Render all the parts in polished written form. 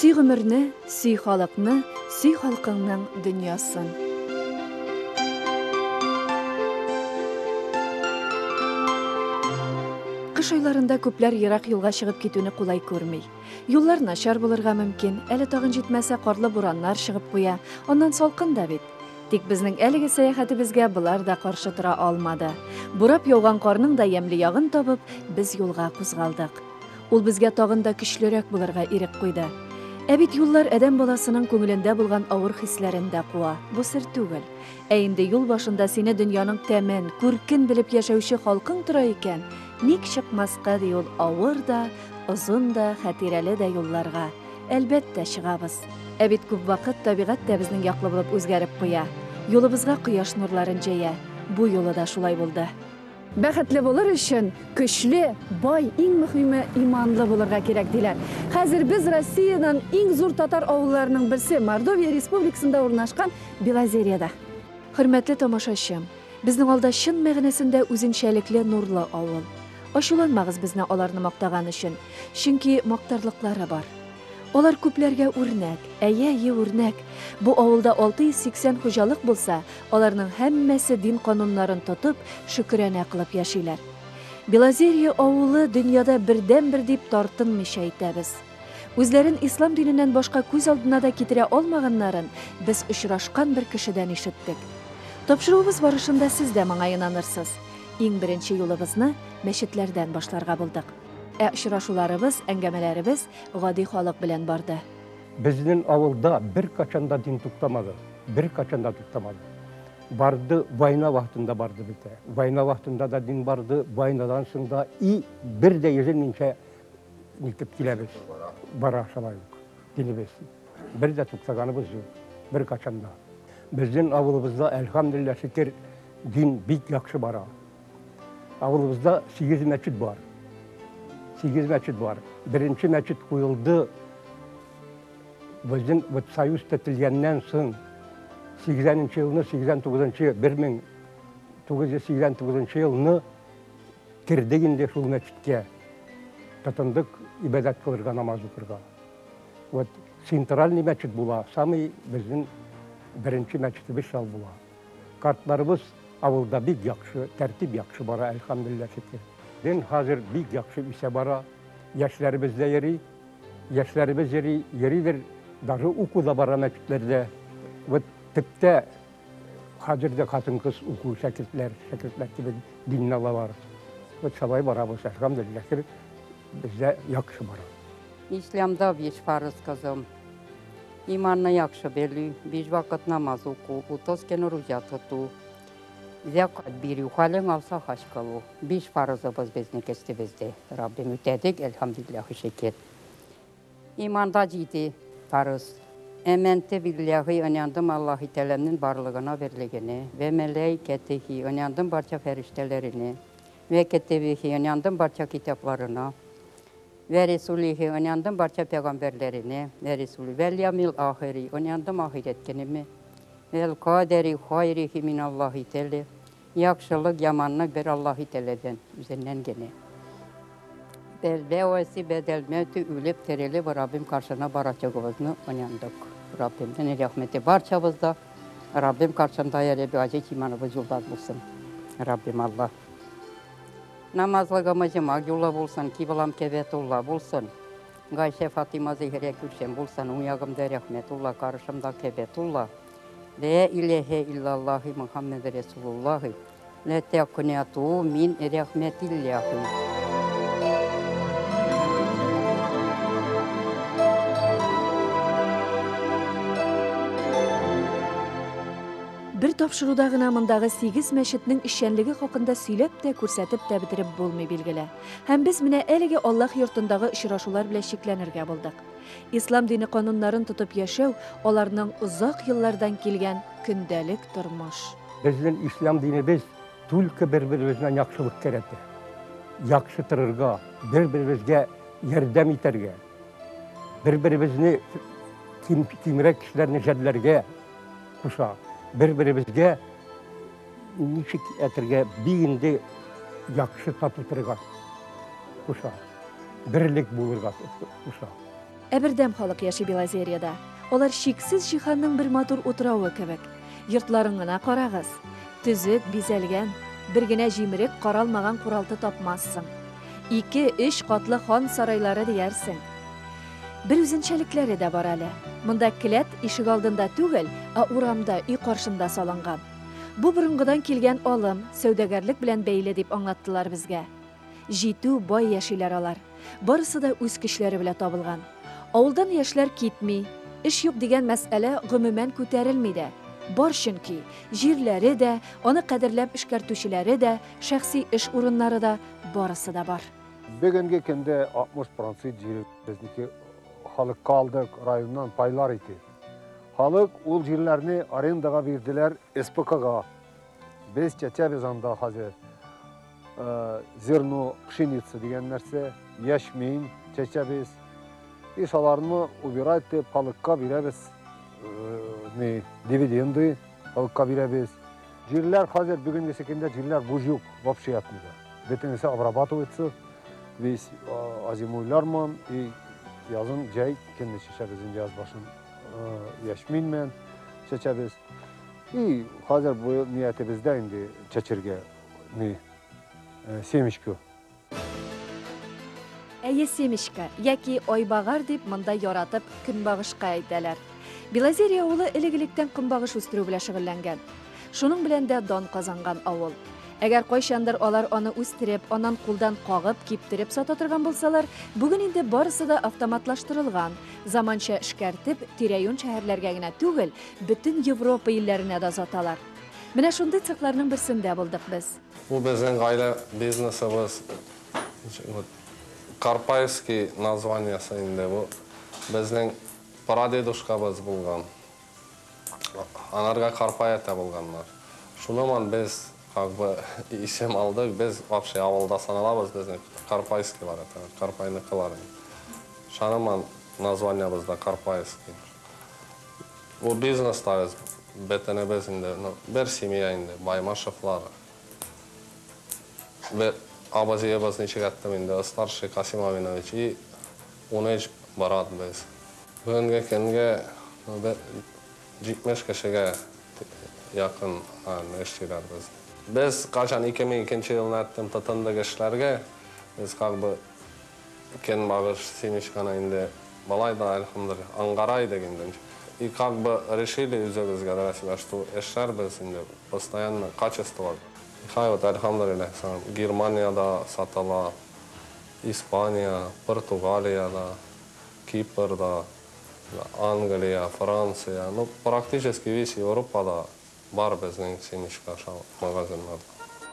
Сөй гомерне, сөй халыкны, сөй халкыңның дөньясын. Кыш айларында күпләр ерак юлга чыгып китүне кулай күрми. Юллар начар булырга мөмкин, әле тагын җитмәсә карлы бураннар чыгып куя, аннан салкын да бит. Тик безнең әлеге сәяхәтебезгә болар да каршы тора алмады. Бурап яуган карның да ямьле ягын табып, без юлга кузгалдык. Ул безгә тагын да көчлерәк булырга ирек куйды. Ә бит юллар адәм баласының күңелендә булган авыр хисләрен дә куа. Бу сер түгел. Ә инде юл башында сине дөньяның тәмен, күркен белеп яшәүче халкың тора икән, ник чыкмаска ди ул авыр да, озын да, хатирәле дә юлларга. Әлбәттә, чыгабыз. Ә бит күп вакыт табигать тә безнең яклы булып үзгәреп куя. Юлыбызга кояш нурларын җәя. Бу юлы да шулай булды. Бәхетле булыр өчен көчле, бай, иң мөһиме иманлы булырга кирәк диләр. Хәзер без Россиянең иң зур татар авылларының берсе Мордовия Республикасында урнашкан Белозерьеда. Хөрмәтле тамашачым, безнең алда чын мәгънәсендә үзенчәлекле нурлы авыл. Ачуланмагыз безне аларны мактаган өчен, чөнки мактарлыклары бар. Алар күпләргә үрнәк, әйе, әйе, үрнәк. Бу авылда 680 хуҗалык булса, аларның һәммәсе дин кануннарын тотып, шөкерәнә кылып яшиләр. Белозерье авылы дөньяда бердән-бер дип тартынмыйча әйтәбез. Үзләрен ислам диненнән башка күз алдына да китерә алмаганнарын без очрашкан бер кешедән ишеттек. Тапшыруыбыз барышында сез дә моңа инанырсыз. Иң беренче юлыбызны мәчетләрдән башларга булдык. Ә очрашуларыбыз, әңгәмәләребез гади халык белән барды. Безнең авылда беркайчан да дин туктамады. Беркайчан да туктамады. Барды, война вакытында барды бит. Война вакытында да дин барды, войнадан соң да и бер дә езелмичә нитеп киләбез. Бара шулай ук динебез. Бер дә туктаганыбыз юк. Беркайчан да. Безнең авылыбызда, әлхәмдүлилләһ, шөкер, дин бик яхшы бара. Авылыбызда 8 мәчет бар. 8 мәчет бар. Беренче мәчет куелды безнең вот союз төзелгәннән соң 80 елны, 89 1989 елны кердек инде шул мәчеткә. Тотындык ибадәт кылырга, намаз укырга. Вот центральный мәчет була, самый безнең беренче мәчетебез шул була. Картларыбыз авылда бик яхшы, тәртип яхшы бара, әлхәмдүлилләһ шөкер. Дин хәзер бик яхшы үсә бара. Яшьләребез дә йөри, яшьләребез йөри, йөридер, даже уку да бара мәчетләрдә. Вот төптә хәзер дә хатын-кыз уку шәкертләр, шәкертләр кебек динне алалар. Вот шулай барабыз, әлхәмдүлилләһ, бездә яхшы бара. İslamda beş farz kızım. İmanını yaxşı belü, beş vakit namaz oku, 30 gün ruza tutu. Zekat biri, halin alsa hac kılı. Beş farzımız bizni kesti bizde. Rabbim ötedik, elhamdülillah şükür. İmanda ciddi farz. Emente billahi inandım Allah'ı Teala'nın varlığına birliğine ve melaiketihi inandım barça feriştelerine ve ketebihi inandım barça kitaplarına ve Resulihi inandım barça peygamberlerine ve Resulü vel yamil ahiri inandım ahiret günüme vel kaderi hayrihi min Allahi Teala yaxşılık yamanlık bir Allahi Teala'dan üzerinden gene. Bel bevesi bedel mevti ölüp tereli ve Rabbim karşına baracağımızı inandık. Rabbimden rahmeti barçamızda. Rabbim karşında yere bir acı imanımız yoldan bulsun. Rabbim Allah. Namazlığımız cuma yola bulsun, kiblam kebetullah bulsun. Gayşe Fatıma Zehre Gülşen bulsun, uyağımda rahmetullah, karşımda kebetullah. La ilahe illallah Muhammed Resulullah. La teqnatu min rahmetillah. Бер тапшыруда гына мондагы 8 мәчетнең эшчәнлеге хакында сөйләп тә, күрсәтеп тә бетереп булмый билгеле. Һәм без менә әлеге Аллаһ йортындагы очрашулар белән чикләнергә булдык. Ислам дине кануннарын тотып яшәү аларның озак еллардан килгән көндәлек тормыш. Безнең ислам динебез только бер-беребездән яхшылык кәрәтә. Яхшы торырга, бер-беребезгә ярдәм итәргә, бер-беребезне кимрәк кешеләрне жәлләргә куша. Бер-беребезгә ничек әйтергә бик инде яхшы тату торырга куша. Берлек булырга куша. Ә бердәм халык яши Белозерьеда. Алар чиксез җиһанның бер матур утравы кебек. Йортларын гына карагыз. Төзек, бизәлгән. Бер генә җимерек, каралмаган куралты тапмассың. Ике, өч катлы хан сарайлары диярсең. Бер үзенчәлекләре дә бар әле. Монда келәт ишегалдында түгел, ә урамда, өй каршында салынган. Бу борынгыдан килгән алым, сәүдәгәрлек белән бәйле дип аңлаттылар безгә. Җитү, бай яшиләр алар. Барысы да үз көчләре белән табылган. Авылдан яшьләр китми. Эш юк дигән мәсьәлә гомумән күтәрелми дә. Бар чөнки, җирләре дә, аны кадерләп эшкәртүчеләре дә, шәхси эш урыннары да, барысы да бар. Бүгенге көндә 60% җир безнеке халыкка алдык, районнан пайлар итеп. Халык ул җирләрне арендага бирделәр СПКга. Без чәчәбез анда хәзер. Зерно пшеница дигән нәрсә, ячмень чәчәбез. И шаларны убирать дип халыкка бирәбез, не дивиденды халыкка бирәбез. Җирләр хәзер бүгенге көндә җирләр буш юк, вообще ятмый. Бөтенесе обрабатывается, весь озимуйларман и язын җәй көнне чәчәбез инде яз башын ячмень белән чәчәбез. И хәзер бу ниятебездә инде чәчергә не семечка. Әйе, семечка яки айбагар дип монда яратып көнбагышка әйтәләр. Белозерье авылы элек-электән көнбагыш үстерү белән шөгыльләнгән. Шуның белән дә дан казанган авыл. Әгәр кайчандыр алар аны үстереп, аннан кулдан кагып, киптереп сата торган булсалар, бүген инде барысы да автоматлаштырылган. Заманча эшкәртеп, тирә-юнь шәһәрләргә генә түгел, бөтен Европа илләренә дә озаталар. Менә шундый цехларның берсендә булдык без. Бу безнең гаилә бизнесыбыз. Вот Карпаевский названиясе инде бу безнең прадедушкабыз булган. Анарга Карпай әтә булганнар. Шуныман без как бы исем алдык, без вообще авылда саналабыз, безнең Карпайскийлар әтә, Карпайныкылар. Шаныман названиябыз да Карпаевский. Бу бизнеста без бөтенебез инде, ну, бер семья инде, Баймашевлар. Бер абазиябыз ничек әттем инде, старший Касим Аминович и 13 брат без. Бүгенге көнгә, ну, бер 70 кешегә якын эшлиләр без. Без качан 2002 елны әттем тотындык эшләргә, без как бы көнбагыш семечканы инде балай да, әлхәмдүлилләһ, аңгара идек инде. И как бы решили үзебезгә дә себя, что эшләрбез инде постоянно качество. Хай вот, әлхәмдүлилләһ, Германиядә сатыла, Испания, Португалиядә, Кипрда, Англия, Франция, ну, практически весь Европада бар безнең семечка магазиннарда.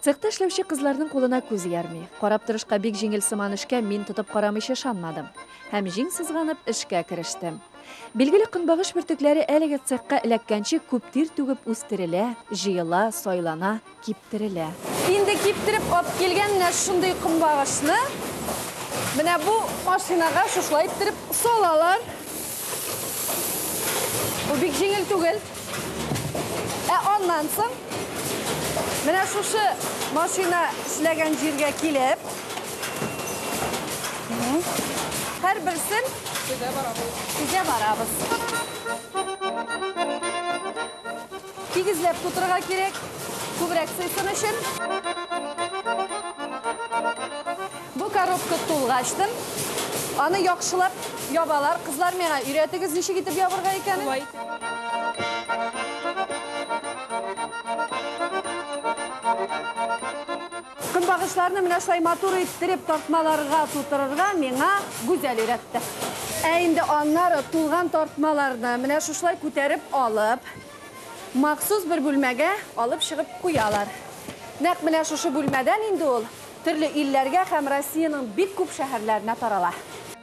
Цехта эшләүче кызларның кулына күз иярми. Карап торышка бик җиңел сыман эшкә мин тотып карамыйча ышанмадым. Һәм җиң сызганып эшкә керештем. Билгеле, көнбагыш бөртекләре әлеге цехка эләккәнче күп тир түгеп үстерелә, җыела, сайлана, киптерелә. Инде киптереп алып килгән менә шундый көнбагышны менә бу машинага шушылай иттереп салалар. Бу бик җиңел түгел. Ә аннан соң менә шушы машина эшләгән җиргә килеп, һәрберсен тизә барабыз. Тигезләп тутырырга кирәк, күбрәк сыйсын өчен. Бу коробка тулгачтын, аны яхшылап ябалар. Кызлар, миңа өйрәтегез, ничек итеп ябырга икәнен. Көнбагышларны менә шулай матур иттереп тартмаларга тутырырга миңа Гүзәл өйрәтте. Ә инде аннары тулган тартмаларны менә шушылай күтәреп алып, махсус бер бүлмәгә алып чыгып куялар. Нәкъ менә шушы бүлмәдән инде ул төрле илләргә һәм Россиянең бик күп шәһәрләренә тарала.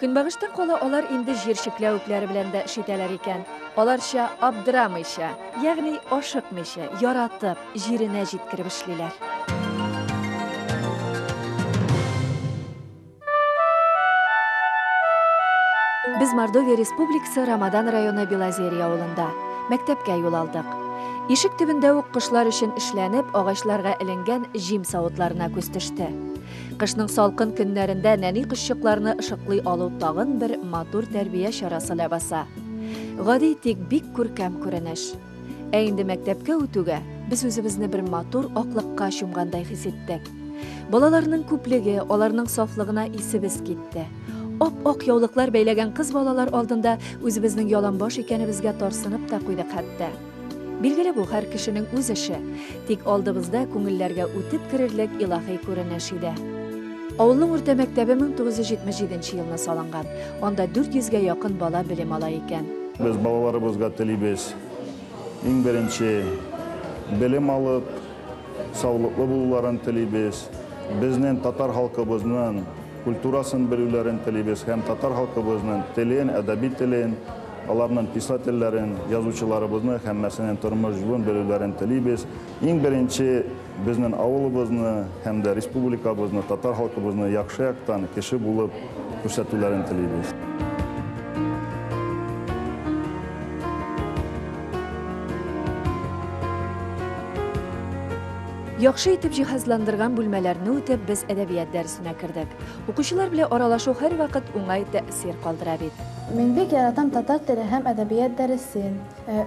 Көнбагыштан кала алар инде җир чикләвекләре белән дә эш итәләр икән. Аларча абдырамыйча, ягъни ашыкмыйча, яратып, җиренә җиткереп эшлиләр. Без Мордовия Республикасы Рамадан районы Белозерье авылында. мәктәпкә юл алдык. Ишек төбендә үк кошлар өчен эшләнеп, агачларга эленгән җим савытларына күз төште. Кышның салкын көннәрендә нәни кошчыкларны ышыклый алу тагын бер матур тәрбия чарасы ләбаса. Гади, тик бик күркәм күренеш. Ә инде мәктәпкә үтүгә без үзебезне бер матур аклыкка чумгандай хис иттек. Балаларның күплеге, аларның сафлыгына исебез китте. Ап-ак яулыклар бәйләгән кыз балалар алдында үзебезнең яланбаш икәнебезгә тарсынып та куйдык хәтта. Билгеле бу һәр кешенең үз эше, тик алдыбызда күңелләргә үтеп керерлек илаһи күренеш иде. Авылның урта мәктәбе 1977 елны салынган. Анда 400гә якын бала белем ала икән. Без балаларыбызга телибез иң беренче белем алып, саулыклы булуларын телибез. Безнең татар халкыбызның культурасын белүләрен телибез һәм татар халкыбызның телен, әдәби телен, аларның писательләрен, язучыларыбызны һәммәсенең тормыш юлын белүләрен телибез. Иң беренче безнең авылыбызны һәм дә республикабызны, татар халкыбызны яхшы яктан кеше булып күрсәтүләрен телибез. Яхшы итеп җиһазландырган бүлмәләрне үтеп, без әдәбият дәресенә кердек. Укучылар белән аралашу һәрвакыт уңай тәэсир калдыра бит. Мин бик яратам татар теле һәм әдәбият дәресен.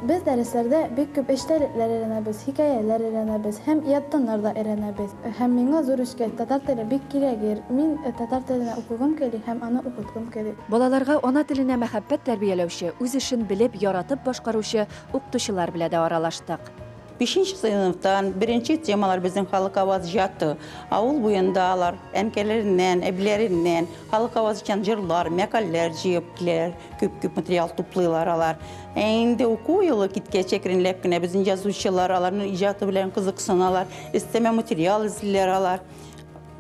Без дәресләрдә бик күп эчтәлекләр өйрәнәбез, хикәяләр өйрәнәбез һәм яттаннар да өйрәнәбез. Һәм миңа зур эшкә татар теле бик кирәгер. Мин татар теленә укыгым кели һәм аны укыткым кели. Балаларга ана теленә мәхәббәт тәрбияләүче, үз эшен белеп, яратып башкаручы укытучылар белән дә аралаштык. 5-нче сыйныфтан беренче темалар безнең халык аваз иҗаты. Авыл буенда алар әнкәләреннән, әбиләреннән халык аваз икән җырлар, мәкальләр җыеп киләләр, күп-күп материал туплыйлар алар. Ә инде уку елы киткәч әкренләп кенә безнең язучылар аларның иҗаты белән кызыксыналар, өстәмә материал эзлиләр алар.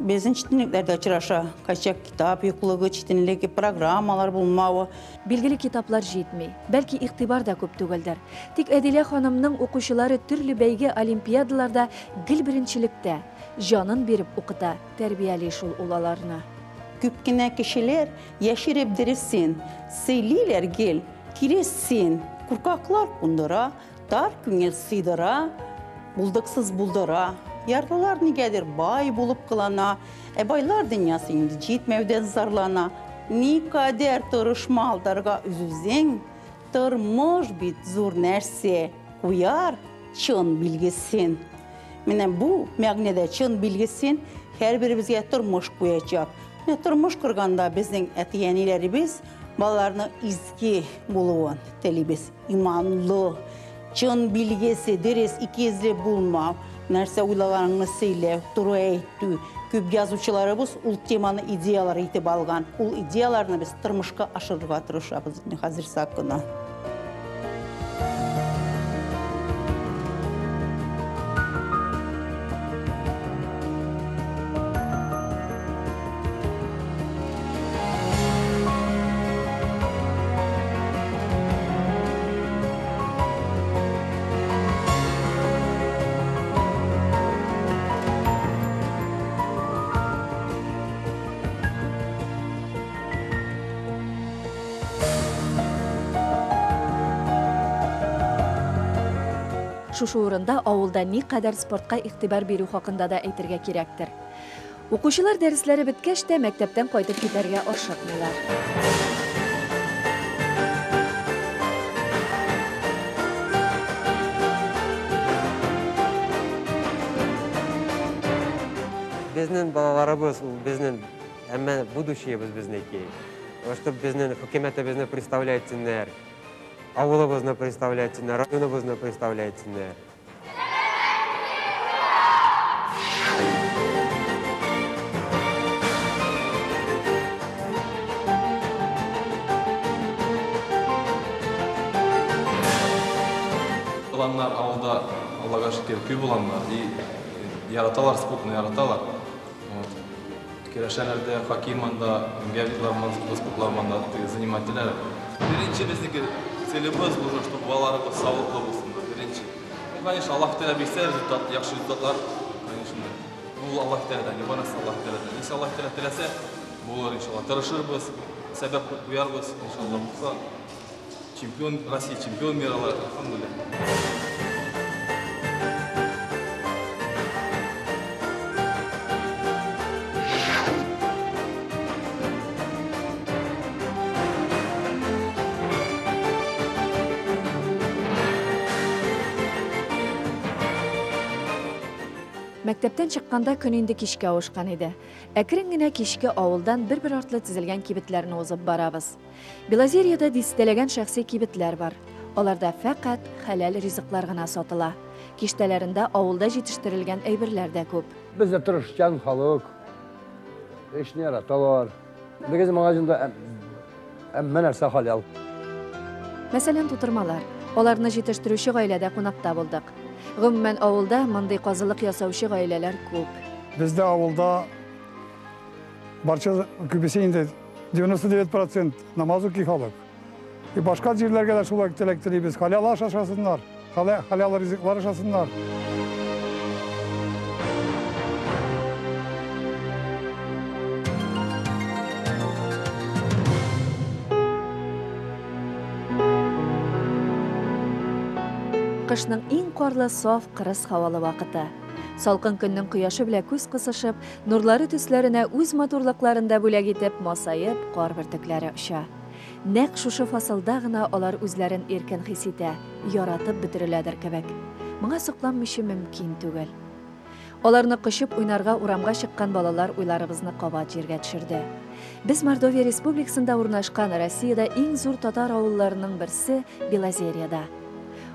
Безнең читенлекләрдә очраша, кайчак китап юклыгы, читенлеге, программалар булмавы. Билгеле китаплар җитми, бәлки игътибар да күп түгелдер. Тик Әдилә ханымның укучылары төрле бәйге олимпиадаларда гел беренчелектә, җанын биреп укыта, тәрбияли шул ул аларны. Күп кенә кешеләр яшереп дөресен, сөйлиләр гел, киресен, куркаклар кундыра, тар күңел сыйдыра, булдыксыз булдыра. Ярлылар нигәдер бай булып кылана, ә байлар дөньясы инде җитмәүдән зарлана. Никадәр тырышма алдарга үз-үзең, тормыш бит зур нәрсә, куяр чын билгесен. Менә бу мәгънәдә чын билгесен һәрберебезгә тормыш куячак. Менә тормыш корганда безнең әти-әниләребез балаларны изге булуын телибез. Иманлы, чын билгесе, дөрес, икейөзле булмау, нәрсә уйлаганыңны сөйләү, туры әйтү. Күп язучыларыбыз ул теманы идеялар итеп алган. Ул идеяларны без тормышка ашырырга тырышабыз хәзер сак кына. Шушы урында авылда никадәр спортка игътибар бирү хакында да әйтергә кирәктер. Укучылар дәресләре беткәч тә мәктәптән кайтып китәргә ашыкмыйлар. Безнең балаларыбыз ул безнең әмма будущеебыз безнеке. Чтоб безнең хөкүмәтебезне представлять итсеннәр, авылыбызны представлять итсеннәр, районыбызны представлять итсеннәр. Буланнар авылда, Аллага шөкер, күп буланнар. И яраталар, спортны яраталар. Вот. Керәшәләрдә, хоккей манда, гәвитлар спортлар манда занимательләр. Беренче безнеке целебыз уже, чтобы балаларыбыз саулыклы булсын. Беренче. Ну, конечно, Аллаһ Тәгалә бирсә результат, яхшы результатлар, конечно. Ну, Аллаһ Тәгаләдән, не барысы Аллаһ Тәгаләдән. Если Аллаһ Тәгалә теләсә, булыр иншалла. Тырышырбыз, сәбәп куярбыз, иншалла булса. Чемпион, Россия чемпион бирәләр, әлхәмдүлилләһ. Мәктәптән чыкканда көн инде кичкә авышкан иде. Әкрен генә кичке авылдан бер-бер артлы тезелгән кибетләрне узып барабыз. Белозерьеда дистәләгән шәхси кибетләр бар. Аларда фәкать хәләл ризыклар гына сатыла. Киштәләрендә авылда җитештерелгән әйберләр дә күп. Бездә тырышчан халык, эшне яраталар. Безнең магазинда әмма нәрсә халал. Мәсәлән, тутырмалар. Аларны җитештерүче гаиләдә кунакта булдык. Гомумән, авылда мондый казылык ясаучы гаиләләр күп. Бездә авылда барча күбесе инде 99% намаз укый халык. И башка җирләргә дә шулай теләк телибез. Халал аш ашасыннар, халал ризыклар ашасыннар. Кышның иң карлы, саф, кырыс һавалы вакыты. Салкын көннең кояшы белән күз кысышып, нурлары төсләренә үз матурлыкларын да бүләк итеп, масаеп, кар бөртекләре оча. Нәкъ шушы фасылда гына алар үзләрен иркен хис итә, яратып бөтереләдер кебек. Моңа сокланмыйча мөмкин түгел. Аларны кочып уйнарга урамга чыккан балалар уйларыбызны кабат җиргә төшерде. Без Мордовия Республикасында урнашкан Россиядә иң зур татар авылларының берсе Белозерьеда.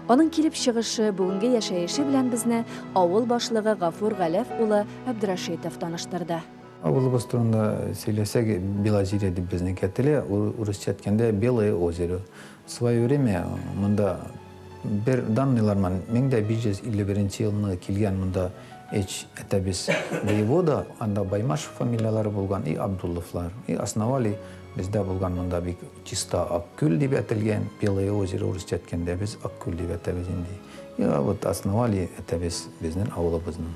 Аның килеп чыгышы, бүгенге яшәеше белән безне авыл башлыгы Гафур Галәф улы Абдрашитов таныштырды. Авылыбыз турында сөйләсәк, Белозерье дип безнең теле, урысча әйткәндә Белое озеро. В свое время монда бер данныйлар 1551 елны килгән монда эч әтәбез воевода, анда Баймашев фамилиялары булган и Абдулловлар. И основали бездә булган монда бик чиста Аккүл дип әйтелгән, Белое озеро урысча әйткәндә без Аккүл дип әйтәбез инде. И вот основали әтәбез безнең авылыбызны.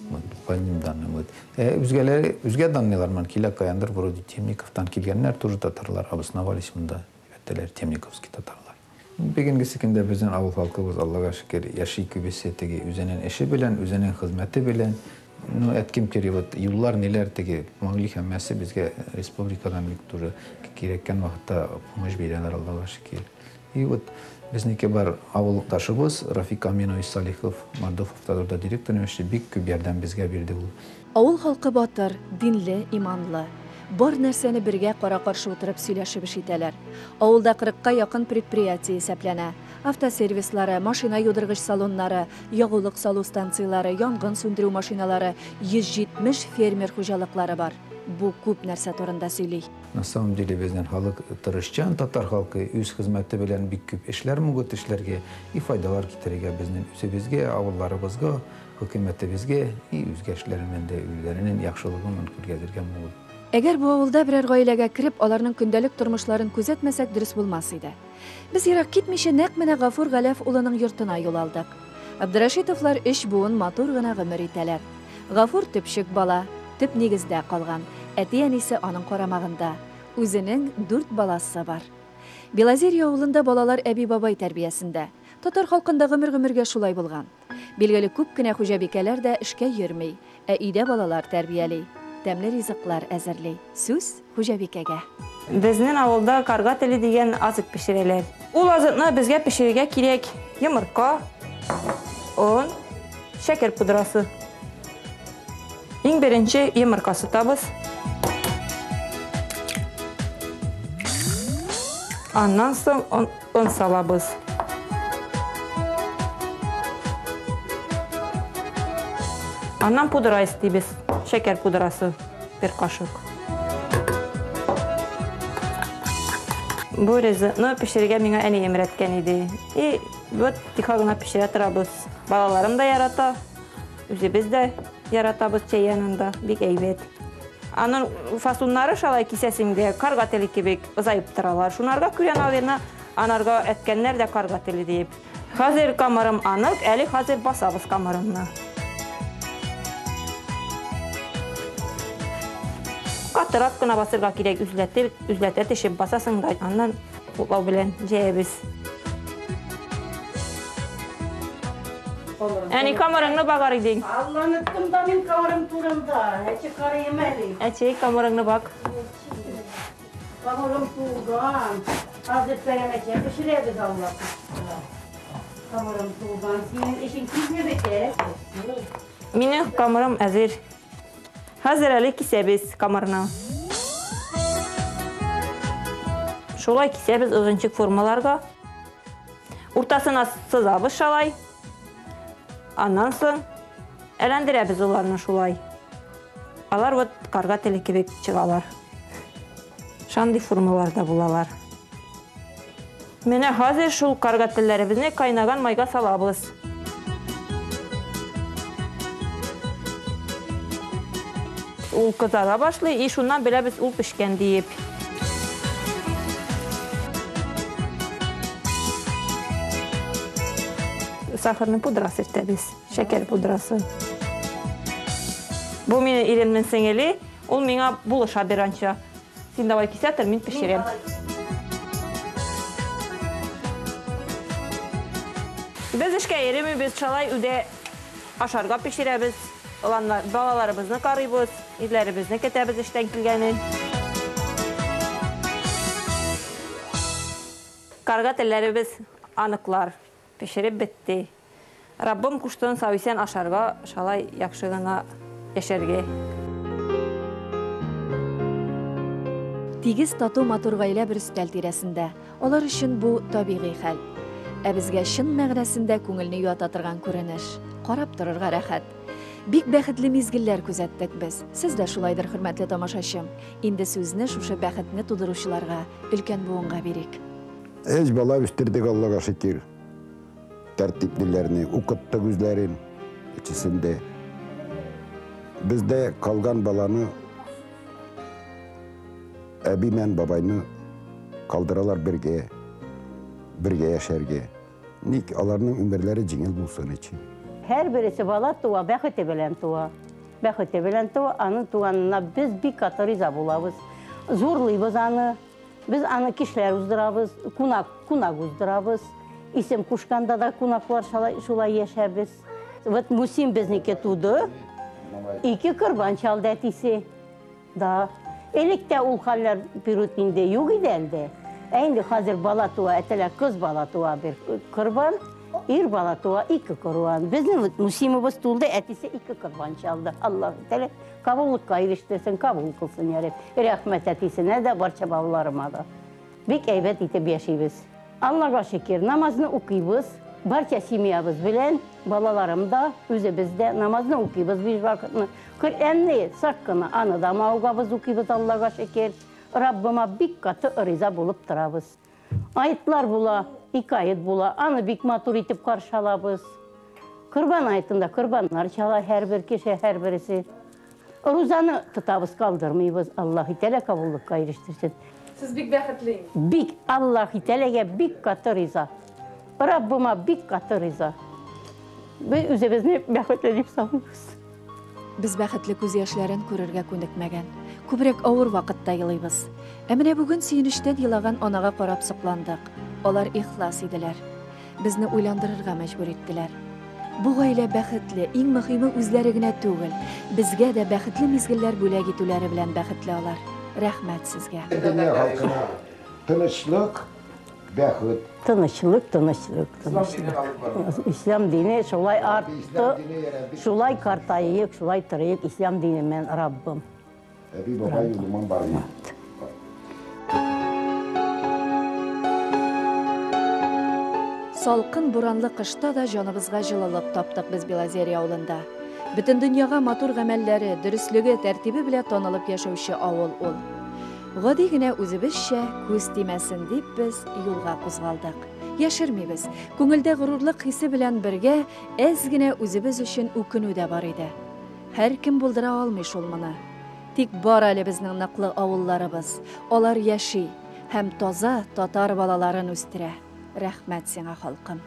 Вот, по ним данным. Вот. Үзгә данныйлар ман килә каяндыр, вроде Темниковтан килгәннәр, тоже татарлар обосновались монда, әйтәләр, темниковский татарлар. Бүгенгесе көндә безнең авыл халкыбыз, Аллага шөкер, яши күбесе теге үзенең эше белән, үзенең хезмәте белән. Ну, әткем кире, вот юллар ниләр теге могли һәммәсе безгә республикадан бик тоже кирәккән вакытта помощь бирәләр, Аллага шөкер. И вот безнеке бар авылдашыбыз Рафик Аминович Салихов, Мордов автодорда директор эше бик күп ярдәм безгә бирде ул. Авыл халкы батыр, динле, иманлы. Бар нәрсәне бергә кара-каршы утырып сөйләшеп эш итәләр. Авылда 40-ка якын предприятие исәпләнә. Автосервислары, машина юдыргыч салоннары, ягулык салу станцияләре, янгын сүндерү машиналары, 170 фермер хуҗалыклары бар. Бу күп нәрсә турында сөйли. На самом деле безнең халык тырышчан, татар халкы үз хезмәте белән бик күп эшләр могут эшләргә и файдалар китерергә безнең үзебезгә, авылларыбызга, хөкүмәтебезгә и үзгә эшләр белән дә үзләренең яхшылыгын күргәзергә могут. Әгәр бу авылда берәр гаиләгә кереп, аларның көндәлек тормышларын күзәтмәсәк, дөрес булмас иде. Без ерак китмичә нәкъ менә Гафур Галәф улының йортына юл алдык. Абдрашитовлар өч буын матур гына гомер итәләр. Гафур төпчек бала, төп нигездә калган. Әти-әнисе аның карамагында. Үзенең 4 баласы бар. Белозерье авылында балалар әби-бабай тәрбиясендә. Татар халкында гомер-гомергә шулай булган. Билгеле күп кенә хуҗабикәләр дә эшкә йөрми, ә өйдә балалар тәрбияли. Тәмле ризыклар әзерли. Сүз хуҗабикәгә. Безнең авылда карга теле дигән азык пешерәләр. Ул азыкны безгә пешерергә кирәк. Йомырка, он, шәкәр пудрасы. Иң беренче йомырка сытабыз. Аннан соң он салабыз. Аннан пудра истибез. Шәкәр пудрасы бер кашык. Бу ризыкны пешерергә миңа әнием өйрәткән иде. И вот тихо гына пешерә торабыз. Балаларым да ярата, үзебез дә яратабыз чәй янында, бик әйбәт. Аның фасоннары шалай кисәсең дә карга теле кебек озаеп торалар. Шунарга күрә, наверное, анарга әткәннәр дә карга теле дип. Хәзер камырым анык, әле хәзер басабыз камырымны. Катырак кына басырга кирәк, үзләтә төшеп басасың да, аннан утлау белән җәябез. Әни, камырыңны багар идең. Алланыттым да мин камырым турында. Әче карыйм әле. Әче, камырыңны бак. Камырым тулган. Хәзер пәрәмәчә пешерәбез Алла кушса. Камырым тулган. Синең эшең тизме бетә? Минем камырым әзер. Хәзер әле кисәбез камырны. Шулай кисәбез озынчык формаларга. Уртасына сызабыз шалай. Аннан соң әйләндерәбез уларны шулай. Алар вот карга теле кебек чыгалар. Шандый формаларда булалар. Менә хәзер шул карга телләребезне кайнаган майга салабыз. Ул кызара башлый, и шуннан беләбез ул пешкән диеп. Сахарный пудра сиртәбез, шәкәр пудрасы. Бу минем иремнең сеңеле, ул миңа булыша бер анча. Син давай кисә тор, мин пешерәм. Без эшкә йөремибез, шалай өйдә ашарга пешерәбез, балаларыбызны карыйбыз, ирләребезне көтәбез эштән килгәнен. Карга телләребез аныклар, пешереп бетте. Раббым куштын сау-исән ашарга, шалай яхшы гына яшәргә. Тигез тату матур гаилә бер өстәл тирәсендә. Алар өчен бу табигый хәл. Ә безгә чын мәгънәсендә күңелне юата торган күренеш. Карап торырга рәхәт. Бик бәхетле мизгелләр күзәттек без. Сез дә шулайдыр, хөрмәтле тамашачым. Инде сүзне шушы бәхетне тудыручыларга, өлкән буынга бирик. Өч бала үстердек, Аллага шөкер. Тәртиплеләрне укыттык үзләрен, өчесен дә. Бездә калган баланы әби белән бабайны калдыралар бергә, бергә яшәргә. Ник аларның өмерләре җиңел булсын өчен. Һәр бересе бала туа, бәхете белән туа. Бәхете белән туа, аның туганына без бик каты риза булабыз. Зурлыйбыз аны. Без аны кичләр уздырабыз, кунак, кунак уздырабыз. Исем кушканда да кунаклар шулай яшәбез. Вот Мусим безнеке туды. Ике корбан чалды әтисе. Да. Элек тә ул хәлләр берүк инде юк иде әлдә. Ә инде хәзер бала туа, әтәләр кыз бала туа бер корбан, ир бала туа ике корбан. Безнең вот Мусимыбыз тулды, әтисе ике корбан чалды. Аллаһ Тәгалә кабуллыкка ирештерсен, кабул кылсын, я Рабб. Рәхмәт әтисенә дә, барча балаларыма да. Бик әйбәт итеп яшибез. Аллага шөкер, намазны укыйбыз. Барча семьябыз белән, балаларым да, үзебез дә намазны укыйбыз биш вакытны. Коръәнне сак кына, аны да маугабыз укыйбыз, Аллага шөкер. Раббыма бик каты риза булып торабыз. Айтлар була, ике айт була, аны бик матур итеп каршы алабыз. Корбан айтында корбаннар чала һәрбер кеше, һәрбересе. Рузаны тотабыз, калдырмыйбыз. Аллаһ Тәгалә кабуллыкка ирештерсен. Сез бик бәхетле инде. Бик Аллаһ Тәгаләгә бик каты риза. Раббыма бик каты риза. Без үзебезне бәхетле дип саныйбыз. Без бәхетле күз яшьләрен күрергә күнекмәгән. Күбрәк авыр вакытта елыйбыз. Ә менә бүген сөенечтән елаган анага карап сокландык. Алар ихлас иделәр. Безне уйландырырга мәҗбүр иттеләр. Бу гаилә бәхетле, иң мөһиме үзләре генә түгел. Безгә дә бәхетле мизгелләр бүләк итүләре белән бәхетле алар. Рәхмәт сезгә. Дөнья халкына тынычлык, бәхет. Тынычлык, тынычлык, тынычлык. Ислам дине шулай артты, шулай картайык, шулай торыйк, ислам дине мен Раббым. Әби бабай юлыман барыйм. Салкын буранлы кышта да җаныбызга җылылык таптык без Белозерье авылында. Бөтен дөньяга матур гамәлләре, дөреслеге, тәртибе белән танылып яшәүче авыл ул. Гади генә үзебезчә күз тимәсен дип без юлга кузгалдык. Яшермибез, күңелдә горурлык хисе белән бергә әз генә үзебез өчен үкенү дә бар иде. Һәркем булдыра алмый шул моны. Тик бар әле безнең ныклы авылларыбыз. Алар яши һәм таза татар балаларын үстерә. Рәхмәт сиңа, халкым.